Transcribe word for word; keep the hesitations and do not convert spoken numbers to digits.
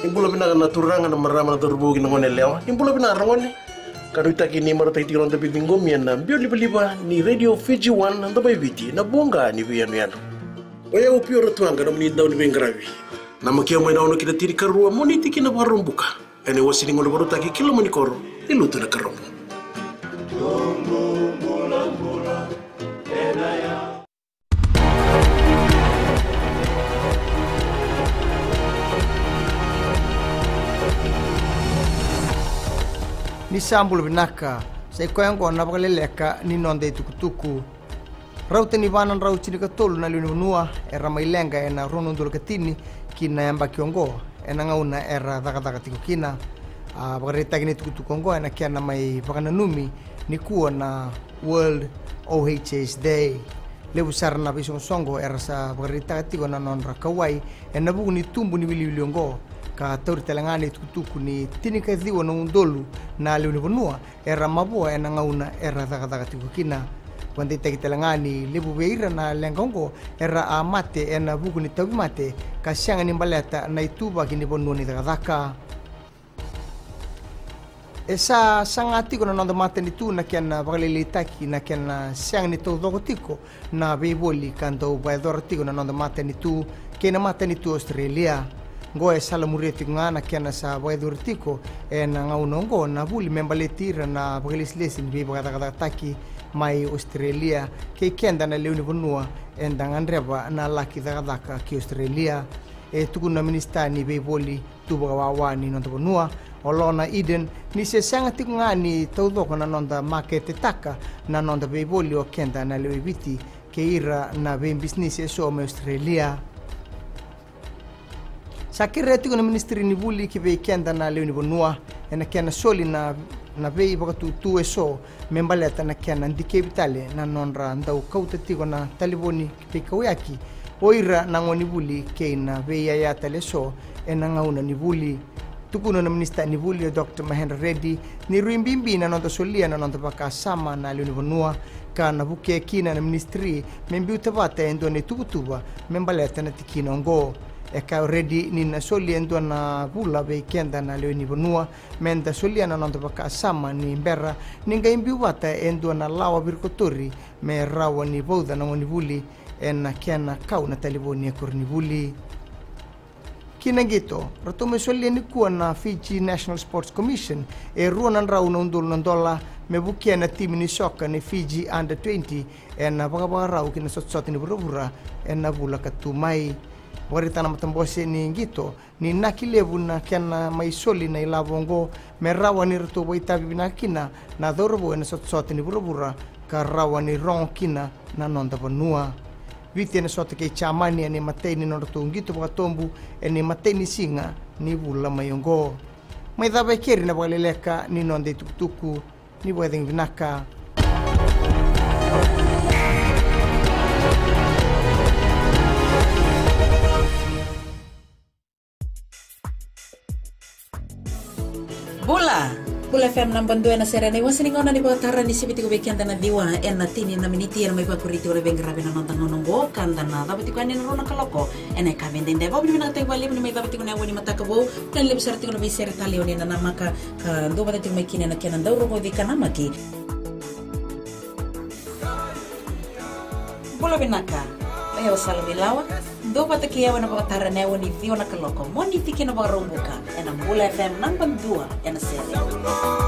Ni bula vinaka na turaga, na marama, na cauravou kei na gone yalewa. Ni bula vinaka ragone. Ka nuitaki ni marautaki tiko na noda veiciqomi ena biau livaliva ni Radio Fiji One, na Domo i Viti, na voqa ni veiyanuyanu. O yau Pio Ratuaqa, nomuni dau ni veiqaravi. Namaki au mai na ono ki na tinikarua, Moniti ki na Vakaraubuka. Ena iwase ni gauna vakarautaki ki loma ni koro ni Lotu Nakarobo. Ni sa bula vinaka, sa i koya oqo na vakaleleka ni noda itukutuku. Rauta ni va na drau tinikatolu na lewe ni vanua era mai leqa ena rua na udolu ka tini ki na yabaki oqo, ena gauna era cakacaka tiko kina. A vakaraitaki na itukutuku oqo ena kena mai vakananumi nikua na World O H S Day. Levu sara na veisoqosoqo era sa vakaraitaka tiko na nodra kauwai ena vuku ni tubu ni wiliwili oqo, ka tauri tale ga na itukutuku ni tinikaciwa na udolu na lewe ni vanua era mavoa ena gauna era cakacaka tiko kina. Vakadeitaki tale ga ni levu vei ira na leqa oqo era a mate ena vuku ni tauvimate ka sega ni baleta na ituvaki ni vanua ni cakacaka. E sa saga tiko na noda matanitu na kena vakalailaitaki na kena sega ni taucoko tiko na veivoli ka dau vakayacora tiko na noda matanitu kei na matanitu Australia. Oqo e salamuria tiko ga na kena sa vakayacori tiko ena gauna oqo na vuli me baleti ira na vakailesilesi ni veivakacakacakataki mai Australia kei keda na lewe ni vanua eda gadreva na laki cakacaka ki Australia. E tukuna na minisita ni veivoli tu vakawawa ni noda vanua, o Lorna Eden, ni se sega tiko ga ni taucoko na noda maketetaka na noda veivoli o keda na lewe i Viti kei ira na veibisinisi eso mai Australia. Sa kerea tiko na Ministry ni Vuli ki vei keda na lewe ni vanua ena kena soli na, na veivakatutu eso me baleta na kena dikevi tale na nodra dau kauta tiko na talevoni veikauyaki o ira na gonevuli kei na veiyaya tale eso ena gauna ni vuli. Tukuna na minisita ni vuli o Doctor Mahendra Reddy ni rui bibi na noda solia na noda vakasama na lewe ni vanua, ka na vukea kina na ministry me biuta vata e dua na ituvatuva me baleta na tikina oqo. E kaya o Reddy ni na soli e dua na vula vei keda na lewe ni vanua me da solia na noda vakasama ni bera ni qai biu vata e dua na lawa virikotori me rawa ni vauca na gonevuli ena kena kau na talevoni e koronivuli. Ki na qito, ratou mai solia nikua na Fiji National Sports Commission e rua na drau na udolu na dola me vukea na timi ni soka ni Fiji Under twenty ena vakavakarau ki na sotasota ni vuravura ena vula ka tu mai. Vakaraitaka na matabose ni qito ni inaki levu na kena mai soli na ilavo oqo me rawa ni ratou vakaitavi vinaka kina na cauravou ena sotasota ni vuravura ka rawa ni rogo kina na noda vanua. Viti ena sota kei Jamani ena imatai ni nodratou qito vakatobu ena imatai ni siga ni vula mai oqo. Mai cava e keri na vakaleleka ni noda itukutuku. Ni vakacegu vinaka. Bula! Bula F M naba dua ena sere ena iwase ni gauna ni vakatara ni sivi tiko vei keda na ciwa ena tini na miniti ena mai vakuri tiko na veiqaravi ena noda gauna oqo ka da na cava tiko yani ena rua na kaloko ena yakavi edaidai. Vakavinavinakataki vakalevu ni mai cava tiko na aua ni mataka vou. Kena levu sara tiko na veisere tale o ni na namaka ka dua vata tiko mai kina ena kena dau rogoci ka namaki. Bula vinaka. O yau Sala Vilawa. Dua vata kei au ena vakatara ena aua ni ciwa na kaloko Moniti ki na Vakaraubuka ena Bula F M naba dua ena sere.